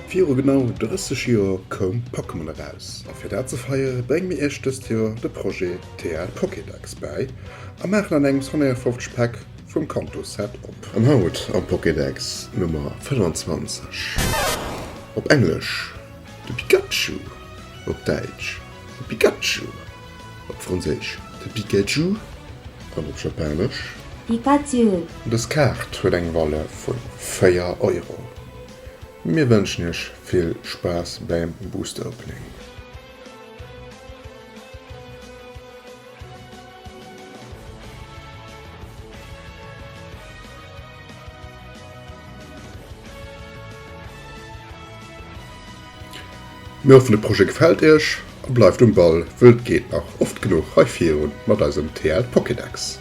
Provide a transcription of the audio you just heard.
Viru genau 30 Joer koum Pokémon eraus a fir dat ze feiere brénge mir iech dëst Joer de Projet TL Pokédex bäi a maachen an engems 150 Päck vum Kanto Set op. An haut am Pokédex Nummer 25, op Englesch de Pikachu, op Däitsch de Pikachu, op Franséisch de Pikachu an op Japanesch. Pikachu. Dës Kaart huet eng Valeur vun 4 Euro. Mir wënschen iech vill Spaass bäim Booster Opening. Mir hoffen de Projet gefält iech a bleift um Ball, wëll et geet nach oft genuch hei virun mat eisem TL Pokédex.